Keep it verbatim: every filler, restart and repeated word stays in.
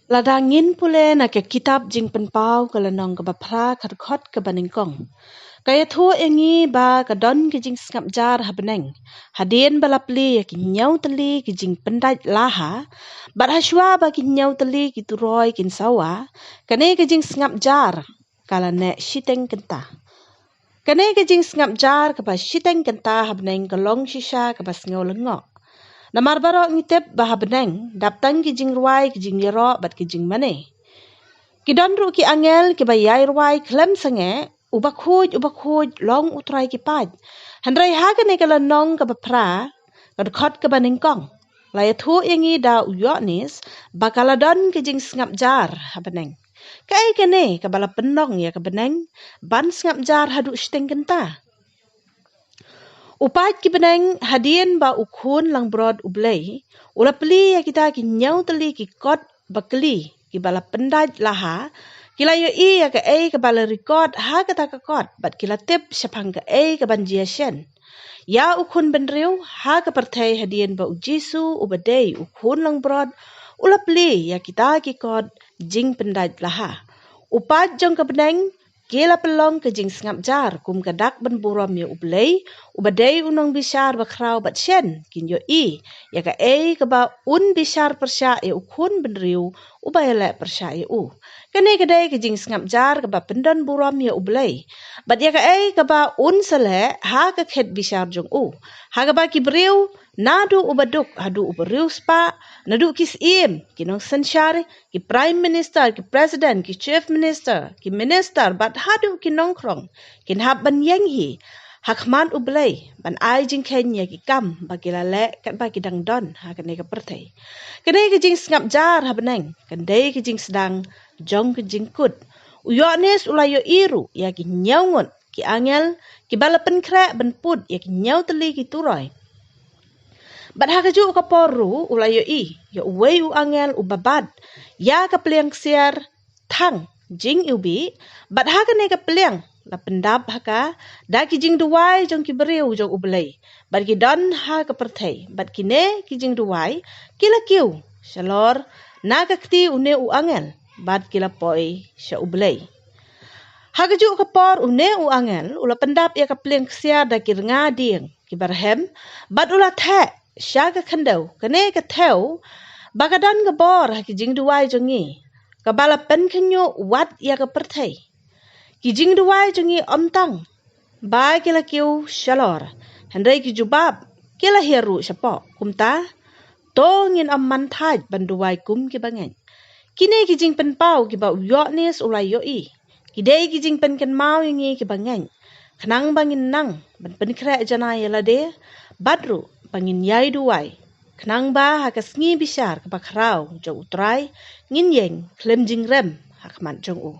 Lada ngin pule na ka kitab Jingpynpaw ka lynnong kaba phra, ka dkhot kaba nyngkong, ka ïathuh ïa ngi ba ka don ka jingsngap jar ha bneng hadien ba la plie ïa ki hynñiew tylli ki jingpyndait laha, bad hashwa ba ki hynñiew tylli ki turoi kin sawa, kane ka jingsngap jar ka la neh shiteng kynta. Kane ka jingsngap jar kaba shiteng kynta ha bneng ka long shisha kaba sngew lyngngoh. Namar baroh ngi tip ba ha bneng dap tang ki jingrwai, ki jingïaroh bad ki jingmane. Ki don ruh ki angel kiba ïai rwai khlem sangeh, "Uba khuid, uba khuid, long U Trai ki paid." Hynrei ha kane ka lynnong kaba phra, ka dkhot kaba nyngkong, la ïathuh ïa ngi da u Ïoannis ba ka la don ka jingsngap jar ha bneng. Kaei kane kaba la pynlong ïa ka bneng ban sngap jar haduh shiteng kynta? U paid ki bneng, hadien ba U Khun langbrot U Blei u la plie ïa kita ki hynñiew tylli ki kot bakli kiba la pyndait laha, ki la ïohi ïa kaei kaba la record ha kata ka kot bad ki la tip shaphang kaei kaban jia shen. Ïa U Khun Bynriew ha ka pyrthei, hadien ba U Jisu uba dei U Khun langbrot u la plie ïa kita ki kot jingpyndait laha. U paid jong ka bneng ki la pynlong ka jingsngap jar kum ka dak ban burom ïa U Blei uba dei U Nongbishar bakhraw bad shen kin ïohi ïa kaei kaba un bishar pyrshah ïa U Khun Bynriew uba ïaleh pyrshah ïa u. Kane ka dei ka jingsngap jar kaba pyndon burom ïa U Blei bad ïa kaei kaba un sa leh ha ka khet bishar jong u, ha kaba ki briew, naduh uba duk haduh uba riewspah, naduh ki syiem, ki nongsynshar, ki Prime Minister, ki President, ki Chief Minister, ki Minister bad haduh ki nongkhrong, kin hap ban ïeng hi ha khmat U Blei ban ai jingkheiñ ïa ki kam ba ki la leh katba ki dang don ha kane ka pyrthei. Kane ka jingsngap jar ha bneng kan dei ka jingsdang jong ka jingkut. U Ïoannis u la ïohi ruh ïa ki hynñiew ngut ki angel kiba la pynkhreh ban put ïa ki hynñiew tylli ki turoi. Bad ha kajuh ka por ruh u la ïohi ïa uwei u angel uba bat ïa ka pliang ksiar thang jingiwbih, bad ha kane ka pliang la pyndap ha ka da ki jingduwai jong ki briew jong U Blei bad ki don ha ka pyrthei, bad kine ki jingduwai ki la kiew shalor na ka kti une u angel bad ki la poi sha U Blei. Ha kajuh ka por une u angel u la pyndap ïa ka pliang ksiar da ki rnga dieng kiba rhem bad u la theh sha ka khyndew, kane ka thew ba ka don ka bor ha ki jingduwai jong ngi, kaba la pynkhynñiuh wat ïa ka pyrthei. Ki jingduwai jong ngi ym tang ba ki la kiew shalor, hynrei ki jubab ki la hiar ruh shapoh. Kumta to ngin ym man thait ban duwai kum kiba ngeit. Kine ki jingpynpaw kiba u Ïoannis u la ïohi ki dei ki jingpynkynmaw ïa ngi kiba ngeit, khnang ba ngin nang ban pynkhreh janai ïa lade bad ruh ba ngin ïai duwai, khnang ba ha ka sngi bishar kaba khraw jong U Trai ngin ïeng khlem jingrem ha khmat jong u.